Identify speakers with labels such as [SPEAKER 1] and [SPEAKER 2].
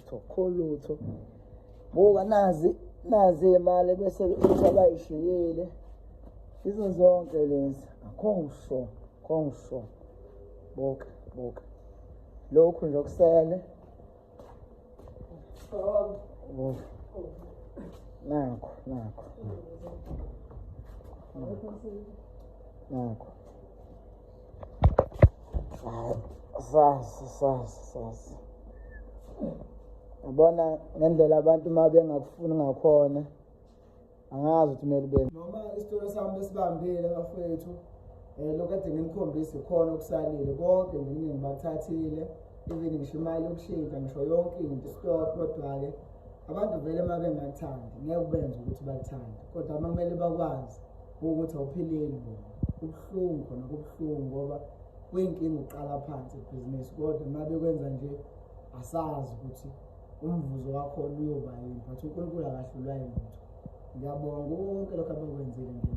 [SPEAKER 1] lutho, akukho lutho. Buka nazi nazi imali bese ukuthi abayishiyile. Izo zonke lezi akho ngisho, akho ngisho. Buka, buka. Lokhu nje okusele. Buka. Nakho, nakho. Nakho. Hayi, sazi, sazi, sazi. Yabona ngendlela abantu uma bengakufuni ngakhona angazi ukuthi kumele ube noma isitolo sami besibambile bafethu um lokhu kade nginikhombisa ikhona okusalile konke nginingi bakuthathile even ngisho imali yokushintsha ngisho yonke into stock kodwa-ke abantu vele uma bengakuthandi ngeke kubenze ukuthi bakuthande kodwa uma kumele bakwazi ukuthi awuphileli bona kubuhlungu khona kubuhlungu ngoba kuyinkinga ukuqala phansi ibhizinisi kodwa uma bekwenza nje asazi ukuthi umvuzo wakho uyoba yini but uNkulunkulu akahlulwa yilutho. Ngiyabonga konke lokho abakwenzile nje.